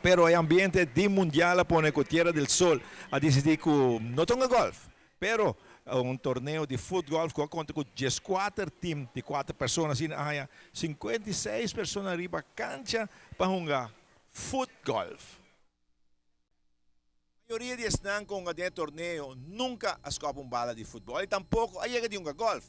Pero e ambiente di Mundial a pone cu Tierra del Sol a dicidi cu no ta hunga golf, pero un torneo di footgolf cu a conta cu 14 team di cuater persona. Asina a haya 56 persona riba cancha pa hunga footgolf. Mayoria di esnan cu hunga den e torneo nunca a scop un bala di futbol y tampoco a yega di hunga golf.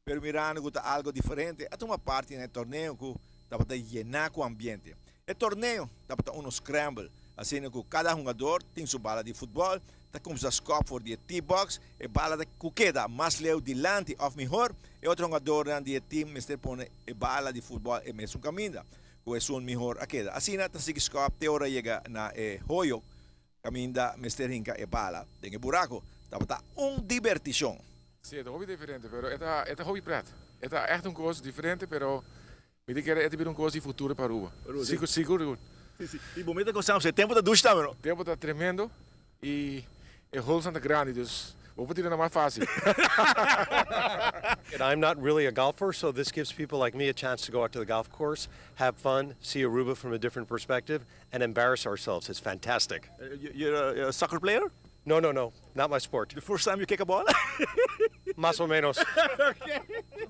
Pero mirando cu ta algo diferente, a tuma parti na e torneo cu tabata yena cu ambiente. E torneo tabata uno scramble, asina cu cada hungador tin su bala di futbol, ta cuminsa scop for di e tee box, e bala ta cu keda mas leu dilanti of mihor, e otro hungadornan di e team mester pone e bala di futbol e mesun caminda cu esun mihor a keda. Asina ta sigui scop te ora yega na e hoyo caminda mester hinca e bala den e buraco. Tabata un diberticion. Si, e ta hopi diferente, pero e ta e ta hopi pret. E ta echt un cos diferente, pero mi ta kere e ta bira un cos di futuro pa Aruba. Sigur, sigur, sigur. Si, si. Y bo meta cosa, e tempo ta dushi tambe, no? Tempo ta tremendo y e holesnan ta grandi, dus bo por tira nan mas facil. And I'm not really a golfer, so this gives people like me a chance to go out to the golf course, have fun, see Aruba from a different perspective, and embarrass ourselves. It's fantastic. You're a soccer player? No, not my sport. The first time you kick a ball? Mas o menos.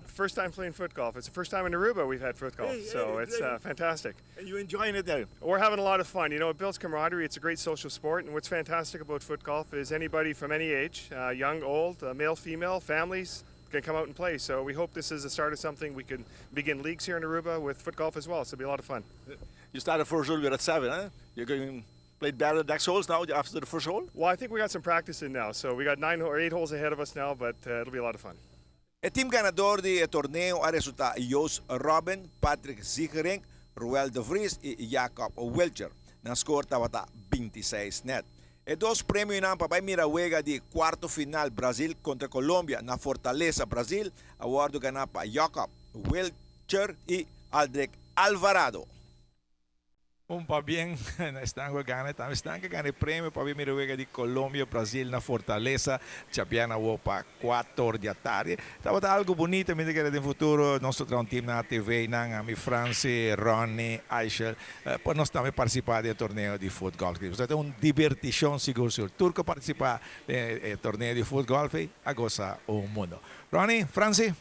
First time playing foot golf. It's the first time in Aruba we've had foot golf, Hey, so hey, it's hey. Fantastic. And you enjoying it there? We're having a lot of fun. It builds camaraderie. It's a great social sport, and what's fantastic about foot golf is anybody from any age, young, old, male, female, families, can come out and play. So we hope this is the start of something. We can begin leagues here in Aruba with foot golf as well. So it'll be a lot of fun. You started first hole, you're at 7, huh? You're going play better next holes now after the first hole? Well, I think we got some practice in now, so we got 9 or 8 holes ahead of us now, but it'll be a lot of fun. E team ganador di e torneo a resulta Joost Robin, Patrick Ziegering, Ruel de Vries y Jacob Wilcher. Nan score tabata 26 net. E dos premionan pa mira wega di cuarto final Brasil contra Colombia na Fortaleza, Brasil, a wordo gana pa Jacob Wilcher y Aldrich Alvarado. Un pabien, esnan cu gana, tambe esnan cu gana premio pa mira wega di Colombia, Brasil na Fortaleza, diabierna pa 4 di atardi. Tabata algo bunita, mi ta den futuro nos tin un team na TV, nan ami, Franci, Ronnie, Aishel, pa nos tambe participa den torneo di futbol. Tabata un diverticion sigur sigur. Tur cu a participa den torneo di futbol, a goza un mundo. Ronnie, Franci.